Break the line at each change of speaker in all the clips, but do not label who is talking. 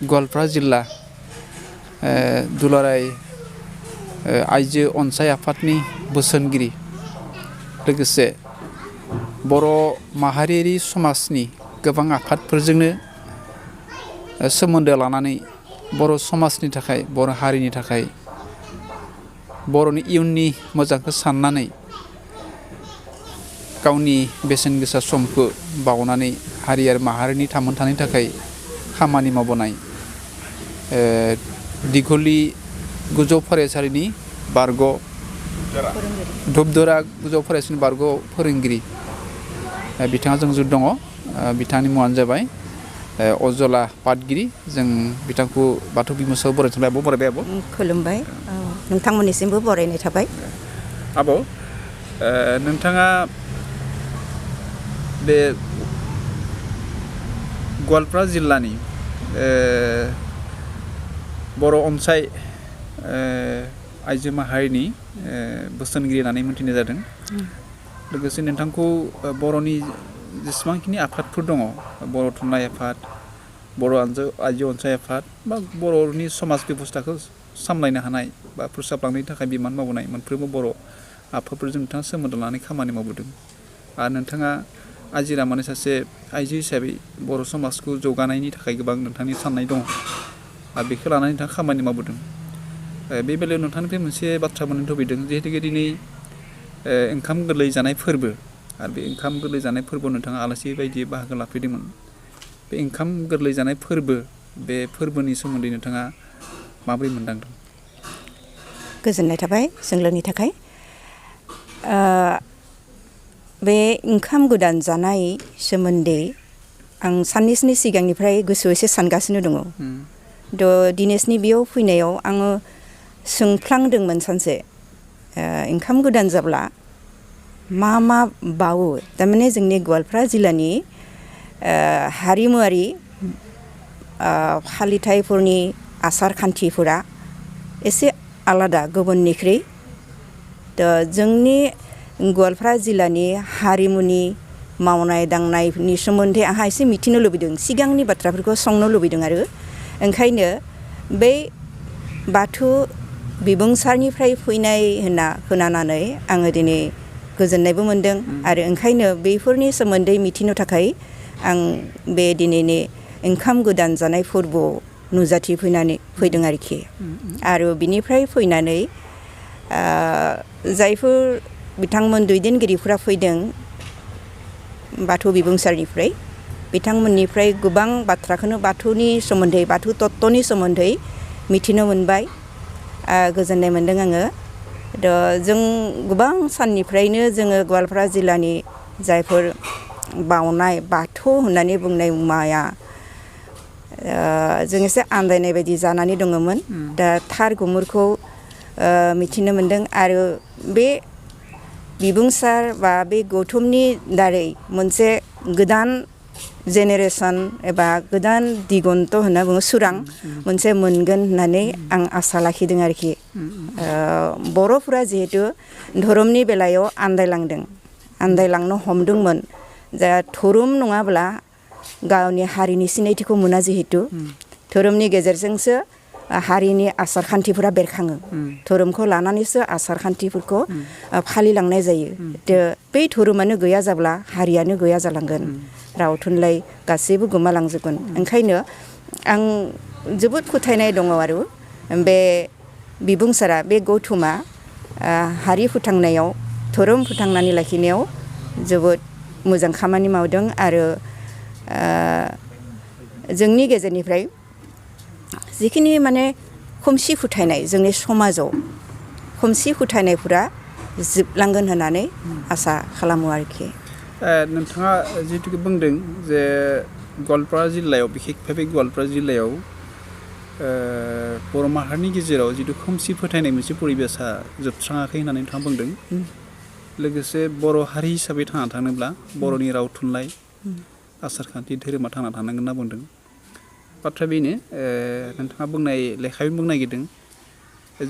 गवालपारा जिल्ला दुलाराय आइजो अनसाय आफादनि बोसोनगिरि लोगोसे बर' माहारियारि समाजनि गोबां आफादफोरजोंनो सोमोन्दो लानानै बर' समाजनि थाखाय बर' हारिनि थाखाय बर'नि इयुननि मोजांखौ साननानै गावनि बेसेन गोसा समखौ बावनानै हारि आरो माहारिनि थांनानै थानायनि थाखाय खामानि मावबोनाय दिघली गोजौ फरायसालिनि बारग' धुपदरा गोजौ फरायसालिनि बारग' फोरोंगिरि बिथाङा जोंजों दङ बिथांनि मुङानो जाबाय अजला पाटगिरि जों बिथांखौ बाथौ बिबुंसार बरायबाय आब' बरायबाय आब'
खुलुमबाय नोंथांमोननिसिमबो बरायनाय थाबाय
आब' नोंथाङा बे गवालपारा जिल्लानि बर' अनसाय आइजो माहारिनि बोसोनगिरि होननानै मिथिनाय जादों लोगोसे नोंथांखौ बर'नि जेसेबांखिनि आफादफोर दङ बर' थुनलाइ आफाद बर' आइजो अनसाय आफाद बा बर'नि समाज बेबस्थाखौ सामलायनो हानाय बा फोसाबलांनायनि थाखाय बिबान मावबोनाय मोनफ्रोमबो बर' आफादफोरजों नोंथाङा सोमोन्दो लानानै खामानि मावबोदों आरो नोंथाङा आजिरा माने सासे आइजो हिसाबै बर' समाजखौ जौगानायनि थाखाय गोबां नोंथांनि साननाय दङ आरो बेखौ लानानै नोंथाङा खामानि मावबोदों बे बेलायाव नोंथांनिफ्राय मोनसे बाथ्रा मोननो लुबैदों जिहेतु दिनै ओंखाम गोरलै जानाय फोरबो आरो बे ओंखाम गोरलै जानाय फोरबोआव नोंथाङा आलासि बायदि बाहागो लाफैदोंमोन बे ओंखाम गोरलै जानाय फोरबो बे फोरबोनि सोमोन्दै नोंथाङा माबोरै मोनदांदों
गोजोननाय थाबाय सोंलुनि थाखाय बे ओंखाम गोदान जानाय सोमोन्दै आं साननैसोनि सिगांनिफ्राय गोसोआव एसे सानगासिनो दङ दिनेशनि बेयाव फैनायाव आङो सोंफ्लांदोंमोन सानसे ओंखाम गोदान जाब्ला मा बावो थारमाने जोंनि गवालपारा जिल्लानि हारिमुआरि फालिथायफोरनि आसार खान्थिफोरा एसे आलादा गुबुननिख्रुइ जोंनि गवालपारा जिल्लानि हारिमुनि मावनाय दांनायनि सोमोन्दै आंहा एसे मिथिनो लुबैदों सिगांनि बाथ्राफोरखौ सोंनो लुबैदों आरो ओंखायनो बै बाथौ बिबुंसारनिफ्राय फैनाय होनना खोनानानै आङो दिनै गोजोननायबो मोनदों आरो ओंखायनो बेफोरनि सोमोन्दै मिथिनो थाखाय आं बे दिनैनि ओंखाम गोदान जानाय फोरबोआव नुजाथि फैदों आरोखि आरो बिनिफ्राय फैनानै जायफोर बिथांमोन दैदेनगिरिफोरा फैदों बाथौ बिबुंसारनिफ्राय बिथांमोननिफ्राय गोबां बाथ्राखौनो बाथौनि सोमोन्दै बाथौ तत्त्वनि सोमोन्दै मिथिनो मोनबाय गोजोननाय मोनदों आङो जों गोबां साननिफ्रायनो जोङो गवालपारा जिल्लानि जायफोर बावनाय बाथौ होननानै बुंनाय मुवाया जों एसे आन्दायनाय बायदि जानानै दङमोन दा थार गुमुरखौ मिथिनो मोनदों आरो बे बिबुंसार बा बे गौथुमनि दारै मोनसे गोदान जेनेरेसन एबा गोदान दिगन्त होनना बुङो सुरां मोनसे मोनगोन होननानै आं आसा लाखिदों आरोखि बर'फोरा जिहेतु धोरोमनि बेलायाव आन्दायलांनो हमदोंमोन जा धोरोम नङाब्ला गावनि हारिनि सिनायथिखौ मोना जिहेतु धोरोमनि गेजेरजोंसो हारिनि आसार खान्थिफोरा बेरखाङो धोरोमखौ लानानैसो आसार खान्थिफोरखौ फालिलांनाय जायो बै धोरोमानो गैया जाब्ला हारियानो गैया जालांगोन राव थुनलाइ गासैबो गोमालांजोबगोन ओंखायनो आं जोबोद फोथायनाय दङ आरो बे बिबुंसारा बे गौथुमा हारि फोथांनायाव धोरोम फोथांनानै लाखिनायाव जोबोद मोजां खामानि मावदों आरो जोंनि गेजेरनिफ्राय जिखिनि माने खोमसि फोथायनाय जोंनि समाजाव खोमसि फोथायनायफोरा जोबलांगोन होननानै आसा खालामो आरोखि
नोंथाङा जिहेतु बुंदों जे गवालपारा जिल्लायाव बिखेकभाबे गवालपारा जिल्लायाव बर' माहारिनि गेजेराव जिथु खोमसि फोथायनाय मोनसे परिबेसा जोबस्राङाखै होननानै नोंथाङा बुंदों लोगोसे बर' हारि हिसाबै थांना थानोब्ला बर'नि राव थुनलाइ आसारखान्थि धोरोमा थांना थानांगोन होनना बुंदों बाथ्रा बेनो नोंथाङा बुंनाय लेखायै बुंनो नागिरदों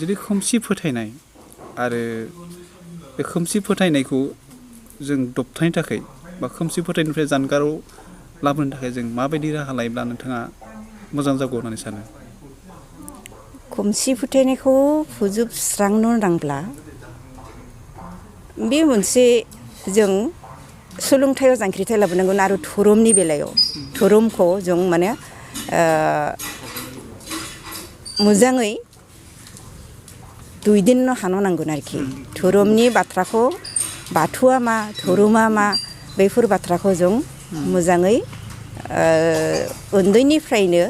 जुदि खोमसि फोथायनाय आरो बे खोमसि फोथायनायखौ जों दबथायनो थाखाय बा खोमसि फोथायनायनिफ्राय जानगाराव लाबोनो थाखाय जों माबायदि राहा लायोब्ला नोंथाङा मोजां जागौ होननानै सानो?
खोमसि फोथायनायखौ फोजोबस्रांनो नांब्ला बे मोनसे जों सोलोंथायाव जांख्रिथाय लाबोनांगोन आरो धोरोमनि बेलायाव धोरोमखौ जों माने मोजाङै दैदेननो हानो नांगोन आरोखि धोरोमनि बाथ्राखौ बाथौआ मा धोरोमा मा बेफोर बाथ्राखौ जों मोजाङै उन्दैनिफ्रायनो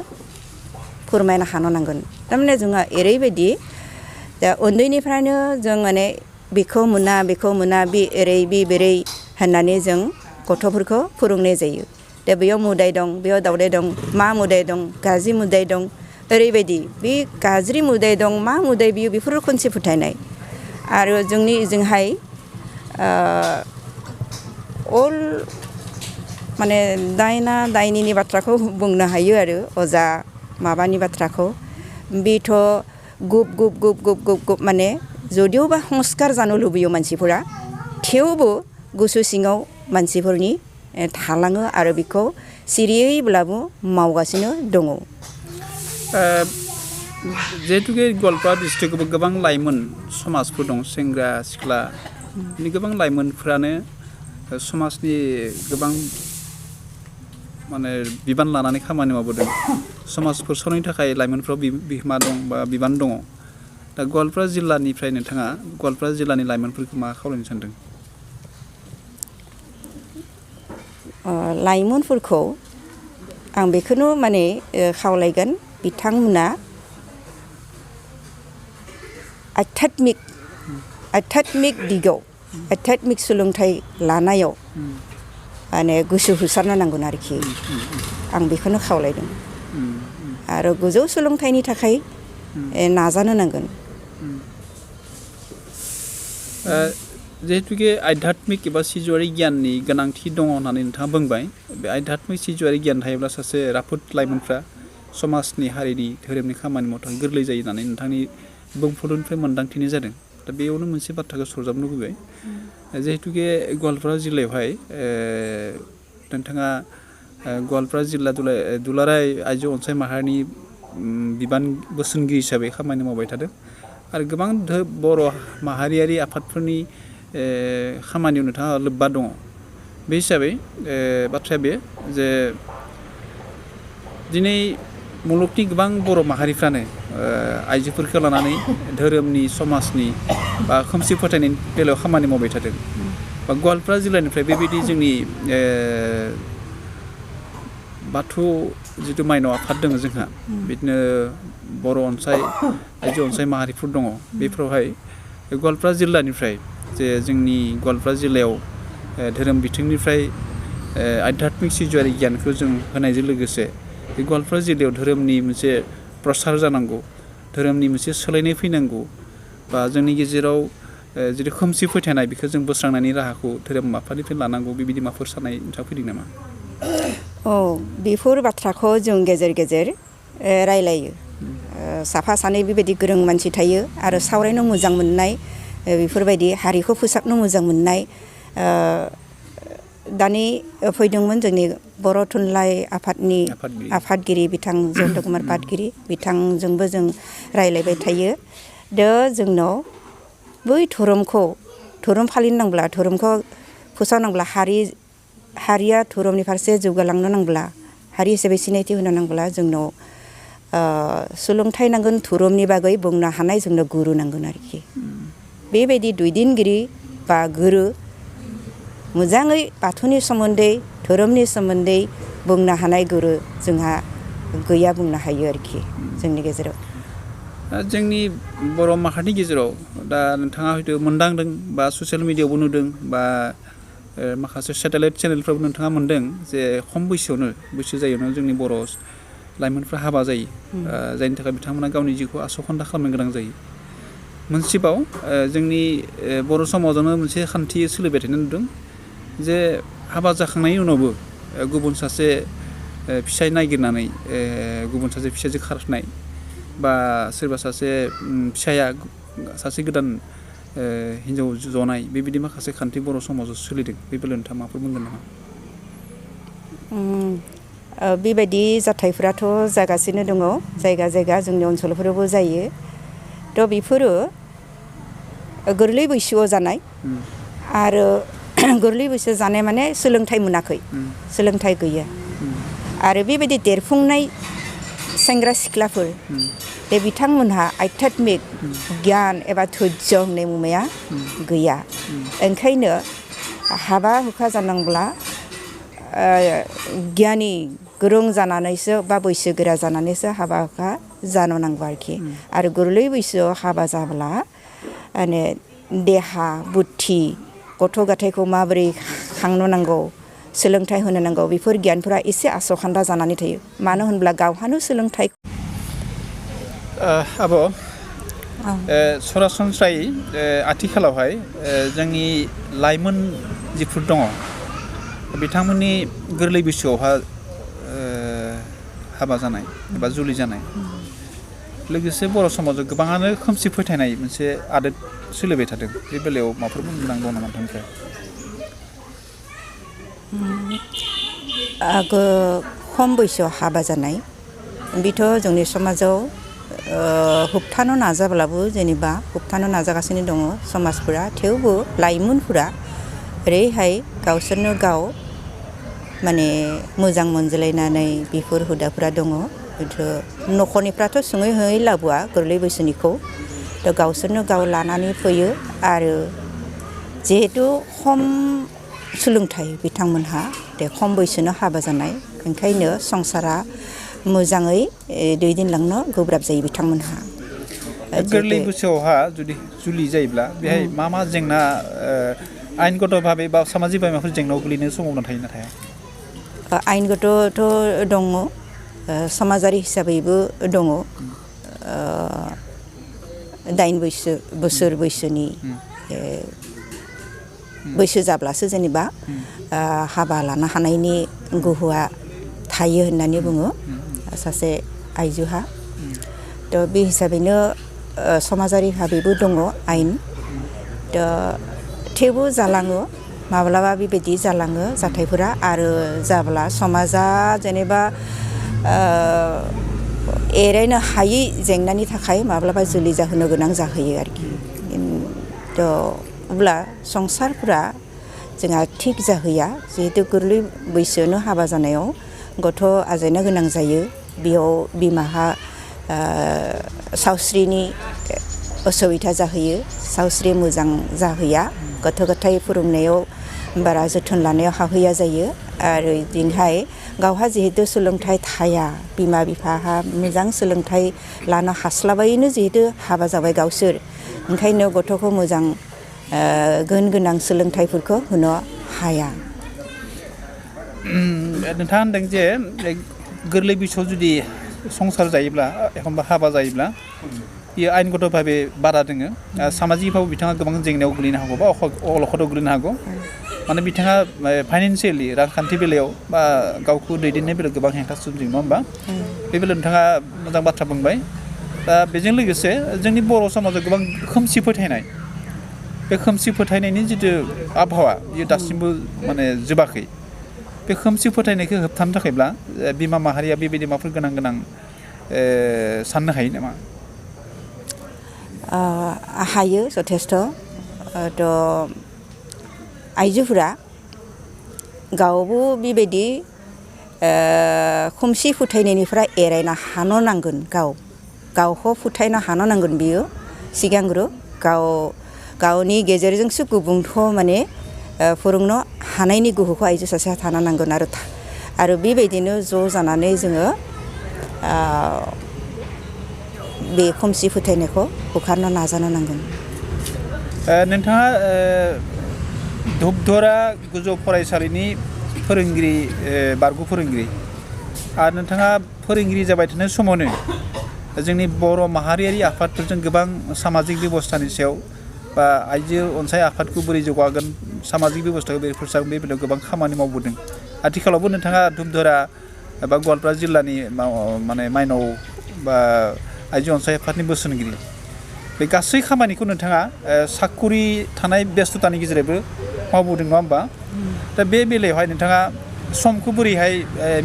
फोरमायनो हानो नांगोन थारमाने जोंहा ओरैबायदि दा उन्दैनिफ्रायनो जों माने बेखौ मोना बे ओरै बे बोरै होननानै जों गथ'फोरखौ फोरोंनाय जायो दा बेयाव मोदाय दं बेयाव दावदाय दं मा मोदाय दं गाज्रि मोदाय दं ओरैबायदि बे गाज्रि मोदाय दं मा मोदाय बियो बेफोरो खोमसि फोथायनाय आरो जोंहाय अल माने दायना दायनिनि बाथ्राखौ बुंनो हायो आरो अजा माबानि बाथ्राखौ बेथ' गुब माने जदिअबा संस्कार जानो लुबैयो मानसिफोरा थेवबो गोसो सिङाव मानसिफोरनि थालाङो आरो बेखौ सिरियैब्लाबो मावगासिनो दङ।
जिहेतुके गवालपारा डिस्ट्रिक्टआवबो गोबां लाइमोन समाजफोर दं सेंग्रा सिख्ला गोबां लाइमोनफ्रानो समाजनि गोबां माने बिबान लानानै खामानि मावबोदों समाज फोसाबनायनि थाखाय लाइमोनफ्राव बिहोमा दं बा बिबान दङ दा गवालपारा जिल्लानिफ्राय नोंथाङा गवालपारा जिल्लानि लाइमोनफोरखौ मा खावलायनो सानदों?
लाइमोनफोरखौ आं बेखौनो माने खावलायगोन बिथांमोना आध्यात्मिक दिगाव आध्यात्मिक सोलोंथाइ लानायाव माने गोसो होसारनो नांगोन आरोखि आं बेखौनो खावलायदों आरो गोजौ सोलोंथाइनि थाखाय नाजानो नांगोन।
जिहेतुके आध्यात्मिक एबा सिजौआरि गियाननि गोनांथि दङ होननानै नोंथाङा बुंबाय बे आध्यात्मिक सिजौआरि गियान थायोब्ला सासे राफोद लाइमोनफ्रा समाजनि हारिनि धोरोमनि खामानि मावनो गोरलै जायो होननानै नोंथांनि बुंफुरलुनिफ्राय मोन्दांथिनाय जादों दा बेयावनो मोनसे बाथ्राखौ सरजाबनो लुबैबाय जिहेतुके गवालपारा जिल्लायावहाय नोंथाङा गवालपारा जिल्ला दुलाराय आइजो अनसाय माहारिनि बिबान बोसोनगिरि हिसाबै खामानि मावबाय थादों आरो गोबां बर' माहारियारि आफादफोरनि खामानियाव नोंथाङा लोब्बा दङ बे हिसाबै बाथ्राया बे जे दिनै मुलुगनि गोबां बर' माहारिफ्रानो आइजोफोरखौ लानानै धोरोमनि समाजनि बा खोमसि फोथायनायनि बेलायाव खामानि मावबाय थादों बा गवालपारा जिल्लानिफ्राय बेबायदि जोंनि बाथौ जिथु माइनाव आफाद दङ जोंहा बिदिनो बर' अनसाय आइजो अनसाय माहारिफोर दङ बेफोरावहाय गवालपारा जिल्लानिफ्राय जे जोंनि गवालपारा जिल्लायाव धोरोम बिथिंनिफ्राय आध्यात्मिक सिजौआरि गियानखौ जों होनायजों लोगोसे बे गवालपारा जिल्लायाव धोरोमनि मोनसे प्रसार जानांगौ धोरोमनि मोनसे सोलायनाय फैनांगौ बा जोंनि गेजेराव जिथु खोमसि फोथायनाय बेखौ जों बोस्रांनायनि राहाखौ धोरोम आफादनिफ्राय लानांगौ बेबायदि माबाफोर साननाय नोंथाङा फैदों नामा?
बेफोर बाथ्राखौ जों गेजेर गेजेर रायलायो साफा सानै बेबायदि गोरों मानसि थायो आरो सावरायनो मोजां मोननाय बेफोरबायदि हारिखौ फोसाबनो मोजां मोननाय दानि फैदोंमोन जोंनि बर' थुनलाइ आफादनि आफादगिरि बिथां जयन्त कुमार पातगिरि बिथांजोंबो जों रायलायबाय थायो दा जोंनाव बै धोरोम फालिनांब्ला धोरोमखौ फोसावनांब्ला हारिया धोरोमनि फारसे जौगालांनो नांब्ला हारि हिसाबै सिनायथि होनो नांब्ला जोंनाव सोलोंथाइ नांगोन धोरोमनि बागै बुंनो हानाय जोंनो गुरु नांगोन आरोखि बेबायदि दैदेनगिरि बा गुरु मोजाङै बाथौनि सोमोन्दै धोरोमनि सोमोन्दै बुंनो हानाय गुरु जोंहा गैया बुंनो हायो आरोखि जोंनि गेजेराव।
जोंनि बर' माहारिनि गेजेराव दा नोंथाङा हयथ' मोनदांदों बा ससियेल मिडियायावबो नुदों बा माखासे सेटेलाइट चेनेलफ्रावबो नोंथाङा मोनदों जे खम बैसो जायोनो जोंनि बर' लाइमोनफ्रा हाबा जायो जायनि थाखाय बिथांमोना गावनि जिउखौ आसखान्दा खालामनो गोनां जायो। मोनसेबाव जोंनि बर' समाजावनो मोनसे खान्थि सोलिबाय थानाय नुदों जे हाबा जाखांनायनि उनावबो गुबुन सासे फिसाय नागिरनानै गुबुन सासे फिसाजो खारनाय बा सोरबा सासे फिसाया सासे गोदान हिन्जाव जनाय बेबायदि माखासे खान्थि बर' समाजाव सोलिदों बे बेलायाव नोंथाङा माबाफोर बुंगोन नामा?
बेबायदि जाथायफोराथ' जागासिनो दङ जायगा जायगा जोंनि ओनसोलफोरावबो जायो थ' बेफोरो गोरलै बैसोआव जानाय आरो गोरलै बैसोआव जानाय माने सोलोंथाइ मोनाखै सोलोंथाइ गैया आरो बेबायदि देरफुंनाय सेंग्रा सिख्लाफोर बे बिथांमोनहा आध्यात्मिक गियान एबा धैर्य होननाय मुवाया गैया ओंखायनो हाबा हुखा जानांब्ला गियानि गोरों जानानैसो बा बैसोगोरा जानानैसो हाबा हुखा जानो नांगौ आरोखि आरो गोरलै बैसोआव हाबा जाब्ला माने देहा बुद्धि गथ' गथायखौ माबोरै खांनो नांगौ सोलोंथाइ होनो नांगौ बेफोर गियानफोरा एसे आसखान्दा जानानै थायो मानो होनब्ला गावहानो सोलोंथाइ
आब' सरासनस्रायै आथिखालावहाय जोंनि लाइमोन जिफोर दङ बिथांमोननि गोरलै बैसोआवहा हाबा जानाय एबा जुलि जानाय लोगोसे बर' समाजाव गोबाङानो खोमसि फोथायनाय मोनसे आदब सोलिबाय थादों बे बेलायाव माबाफोर बुंनांगौ नामा नोंथांनिफ्राय
खम बैसोआव हाबा जानाय बेथ' जोंनि समाजाव होबथानो नाजाब्लाबो जेनेबा होबथानो नाजागासिनो दङ समाजफोरा थेवबो लाइमोनफोरा ओरैहाय गावसोरनो गाव माने मोजां मोनज्लायनानै बेफोर हुदाफोरा दङ न'खरनिफ्राथ' सोङै होयै लाबोआ गोरलै बैसोनिखौ थ' गावसोरनो गाव लानानै फैयो आरो जिहेथु खम सोलोंथाइ बिथांमोनहा दे खम बैसोनो हाबा जानाय ओंखायनो संसारा मोजाङै दैदेनलांनो गोब्राब जायो बिथांमोनहा
गोरलै बैसोआवहा जुदि जुलि जायोब्ला बेहाय मा मा जेंना आयेनगत भाबै बा सामाजिक माबाफोर जेंनायाव गोलैनो सम्भाबना थायो ना थाया
आयेनगतथ' दङ समाजारि हिसाबैबो दङ 8 बोसोर बैसोनि बैसो जाब्लासो जेनेबा हाबा लानो हानायनि गोहोआ थायो होननानै बुङो सासे आइजोहा थ' बे हिसाबैनो समाजारि भाबैबो दङ आयेन थ' थेवबो जालाङो माब्लाबा बेबायदि जालाङो जाथायफोरा आरो जाब्ला समाजा जेनेबा एरायनो हायै जेंनानि थाखाय माब्लाबा जुलि जाहोनो गोनां जाहैयो आरोखि थ' अब्ला संसारफोरा जोंहा थिग जाहैया जिहेतु गोरलै बैसोआवनो हाबा जानायाव गथ' आजायनो गोनां जायो बेयाव बिमाहा सावस्रिनि असुबिदा जाहैयो सावस्रि मोजां जाहैया गथ' गथाय फोरोंनायाव बारा जोथोन लानायाव हाहैया जायो आरो दिनहाय गावहा जिहेतु सोलोंथाइ थाया बिमा बिफाहा मोजां सोलोंथाइ लानो हास्लाबैनो जिहेतु हाबा जाबाय गावसोर ओंखायनो गथ'खौ मोजां गुन गोनां सोलोंथाइफोरखौ होनो हाया
नोंथाङा होनदों जे गोरलै बैसोआव जुदि संसार जायोब्ला एखनबा हाबा जायोब्ला बेयो आयेनगत भाबै बादा दोङो सामाजिक भाबै बिथाङा गोबां जेंनायाव गोलैनो हागौ बा अलखदाव गोलैनो हागौ माने बिथाङा फाइनान्सियेलि रांखान्थि बेलायाव बा गावखौ दैदेननाय बेलायाव गोबां हेंथा सोमजियो नङा होमबा बे बेलायाव नोंथाङा मोजां बाथ्रा बुंबाय दा बेजों लोगोसे जोंनि बर' समाजाव गोबां खोमसि फोथायनाय बे खोमसि फोथायनायनि जिथु आबहावा बेयो दासिमबो माने जोबाखै बे खोमसि फोथायनायखौ होबथानो थाखायब्ला बिमा माहारिया बेबायदि माबाफोर गोनां साननो हायो नामा
हायो जथेस्थ' थ' आइजोफोरा गावबो बेबायदि खोमसि फोथायनायनिफ्राय एरायनो हानो नांगोन गावखौ फोथायनो हानो नांगोन बियो सिगांग्रो गावनि गेजेरजोंसो गुबुनखौ माने फोरोंनो हानायनि गोहोखौ आइजो सासेया थानो नांगोन आरो बेबायदिनो ज' जानानै जोङो बे खोमसि फोथायनायखौ होखारनो नाजानो नांगोन
नोंथाङा धुपधरा गोजौ फरायसालिनि फोरोंगिरि बारग' फोरोंगिरि आरो नोंथाङा फोरोंगिरि जाबाय थानाय समावनो जोंनि बर' माहारियारि आफादफोरजों गोबां सामाजिक बेबस्थानि सायाव बा आइजो अनसाय आफादखौ बोरै जौगागोन सामाजिक बेबस्थाखौ बोरै फोसाबगोन बे बेलायाव गोबां खामानि मावबोदों आथिखालावबो नोंथाङा धुपधरा बा गवालपारा जिल्लानि माने माइनाव बा आइजो अनसाय आफादनि बोसोनगिरि बे गासै खामानिखौ नोंथाङा साखरि थानाय बेस्थतानि गेजेरजोंबो मावबोदों नङा होमबा दा बे बेलायावहाय नोंथाङा समखौ बोरैहाय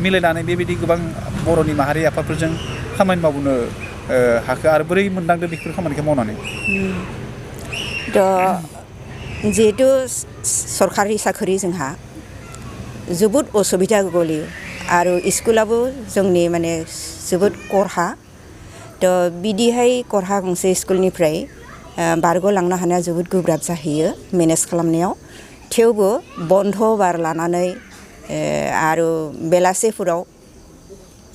मिलायनानै बेबायदि गोबां बर'नि माहारि आफादफोरजों खामानि मावनो हाखो आरो बोरै मोनदांदो बेफोर खामानिखौ मावनानै
जिहेतु सरकारि साख्रि जोंहा जोबोद असुबिदा गोलैयो आरो स्कुलाबो जोंनि माने जोबोद खरहा बिदिहाय खरहा गंसे स्कुलनिफ्राय बारग'लांनो हानाया जोबोद गोब्राब जाहैयो मेनेज खालामनायाव थेवबो बन्द बार लानानै आरो बेलासेफोराव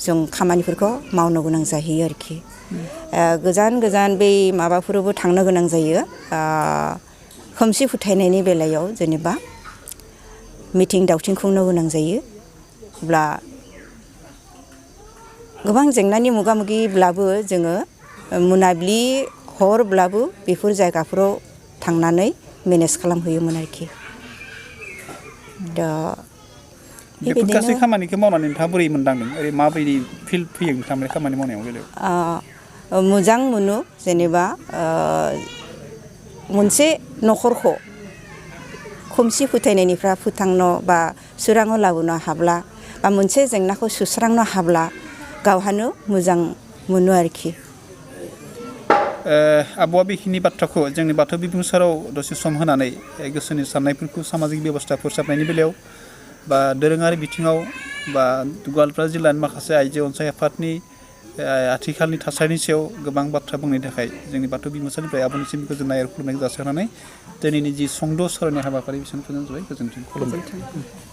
जों खामानिफोरखौ मावनो गोनां जाहैयो आरोखि गोजान गोजान बै माबाफोरावबो थांनो गोनां जायो खोमसि फोथायनायनि बेलायाव जेनेबा मिटिं दावथिं खुंनो गोनां जायो अब्ला गोबां जेंनानि मोगा मोगिब्लाबो जोङो मोनाबिलि हरब्लाबो बेफोर जायगाफोराव थांनानै मेनेज खालामहैयोमोन आरोखि
बेफोर गासै खामानिखौ मावनानै नोंथाङा बोरै मोनदांदों ओरै माबायदि फिल फैयो नोंथाङा खामानि मावनायाव बेलायाव
मोजां मोनो जेनेबा मोनसे न'खरखौ खोमसि फोथायनायनिफ्राय फोथांनो बा सोराङाव लाबोनो हाब्ला बा मोनसे जेंनाखौ सुस्रांनो हाब्ला गावहानो मोजां मोनो आरोखि
आब'आ बेखिनि बाथ्राखौ जोंनि बाथौ बिबुंसाराव दसे सम होनानै गोसोनि साननायफोरखौ सामाजिक बेबस्था फोसाबनायनि बेलायाव बा दोरोङारि बिथिङाव बा गवालपारा जिल्लानि माखासे आइजो अनसाय आफादनि आथिखालनि थासारिनि सायाव गोबां बाथ्रा बुंनायनि थाखाय जोंनि बाथौ बिबुंसारनिफ्राय आब'निसिम गोजोननाय आरो खुलुमनायखौ जासिहरनानै दिनैनि जि सुंद' सावरायनाय हाबाफारि बेसेबां फोजोबनाय जाबाय गोजोन्थों।